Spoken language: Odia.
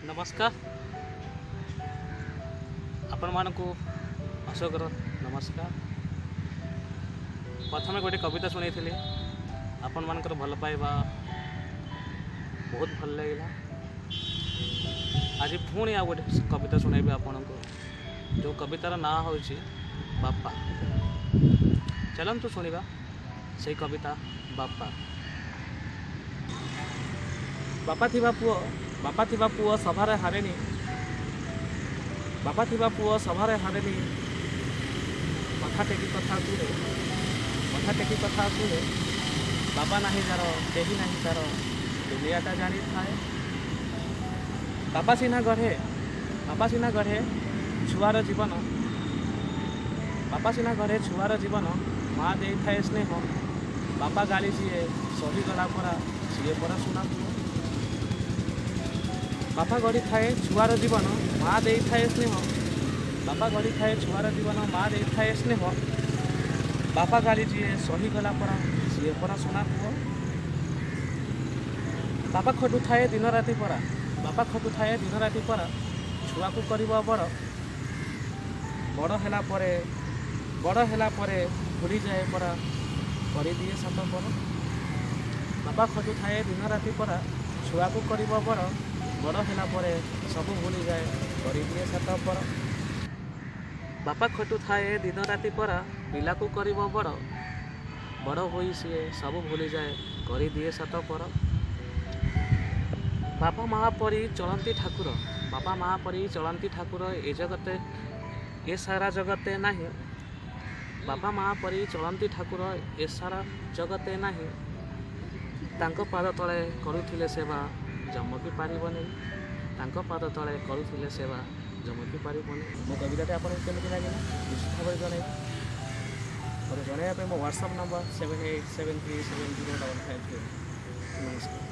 ନମସ୍କାର ଆପଣମାନଙ୍କୁ, ଅଶୋକର ନମସ୍କାର। ପ୍ରଥମେ ଗୋଟେ କବିତା ଶୁଣେଇଥିଲି। ଆପଣମାନଙ୍କର ଭଲ ପାଇବା ବହୁତ ଭଲ ଲାଗିଲା। ଆଜି ପୁଣି ଆଉ ଗୋଟେ କବିତା ଶୁଣେଇବି ଆପଣଙ୍କୁ, ଯେଉଁ କବିତାର ନାଁ ହେଉଛି ବାପା। ଚାଲନ୍ତୁ ଶୁଣିବା ସେଇ କବିତା ବାପା। ବାପା ଥିବା ପୁଅ, ବାପା ଥିବା ପୁଅ ସଭାରେ ହାରେନି। ବାପା ଥିବା ପୁଅ ସଭାରେ ହାରେନି। କଥା ଟେକି କଥା କୁହେ, କଥା ଟେକି କଥା କୁହେ। ବାପା ନାହିଁ ଯାର, କେହି ନାହିଁ ତାର, ଦୁନିଆଟା ଜାଣିଥାଏ। ବାପା ସିନା ଗଢ଼େ, ବାପା ସିନା ଗଢ଼େ ଛୁଆର ଜୀବନ। ବାପା ସିନା ଗଢ଼େ ଛୁଆର ଜୀବନ, ମା ଦେଇଥାଏ ସ୍ନେହ। ବାପା ଗାଳି ଯିଏ ସହିଗଲା ପରା, ସିଏ ପରା ସୁନା ପୁଅ। ବାପା ଗଢ଼ିଥାଏ ଛୁଆର ଜୀବନ, ମା ଦେଇଥାଏ ସ୍ନେହ। ବାପା ଗଢ଼ିଥାଏ ଛୁଆର ଜୀବନ, ମା ଦେଇଥାଏ ସ୍ନେହ। ବାପା ଗାଳି ଯିଏ ସହିଗଲା ପରା, ସିଏ ପରା ସୁନା ପୁଅ। ବାପା ଖଟୁଥାଏ ଦିନ ରାତି ପରା, ବାପା ଖଟୁଥାଏ ଦିନ ରାତି ପରା, ଛୁଆକୁ କରିବ ବଡ଼। ବଡ଼ ହେଲା ପରେ, ବଡ଼ ହେଲା ପରେ ଭୁଲିଯାଏ ପରା, କରିଦିଏ ସାତ ପର। ବାପା ଖଟୁଥାଏ ଦିନ ରାତି ପରା, ଛୁଆକୁ କରିବ ବଡ଼। ବଡ଼ ହେଲା ପରେ ସବୁ ଭୁଲିଯାଏ, କରିଦିଏ ସାତ ପର। ବାପା ଖଟୁଥାଏ ଦିନ ରାତି ପରା, ପିଲାକୁ କରିବ ବଡ଼। ବଡ଼ ହୋଇ ସିଏ ସବୁ ଭୁଲିଯାଏ, କରିଦିଏ ସାତ ପର। ବାପା ମା ପରି ଚଳନ୍ତି ଠାକୁର, ବାପା ମା ପରି ଚଳନ୍ତି ଠାକୁର ଏ ଜଗତେ, ଏ ସାରା ଜଗତେ ନାହିଁ। ବାପା ମା ପରି ଚଳନ୍ତି ଠାକୁର ଏ ସାରା ଜଗତେ ନାହିଁ। ତାଙ୍କ ପାଦ ତଳେ କରୁଥିଲେ ସେବା, ଯମ ବି ପାରିବନି। ତାଙ୍କ ପାଦ ତଳେ କରୁଥିଲେ ସେବା, ଯମ ବି ପାରିବନି। ମୋ କବିତାଟି ଆପଣଙ୍କୁ କେମିତି ଲାଗିଲା, ନିଶ୍ଚିତ ଭାବରେ ଜଣାଇବେ। ମୋତେ ଜଣାଇବା ପାଇଁ ମୋ WhatsApp number 787370553। ନମସ୍କାର।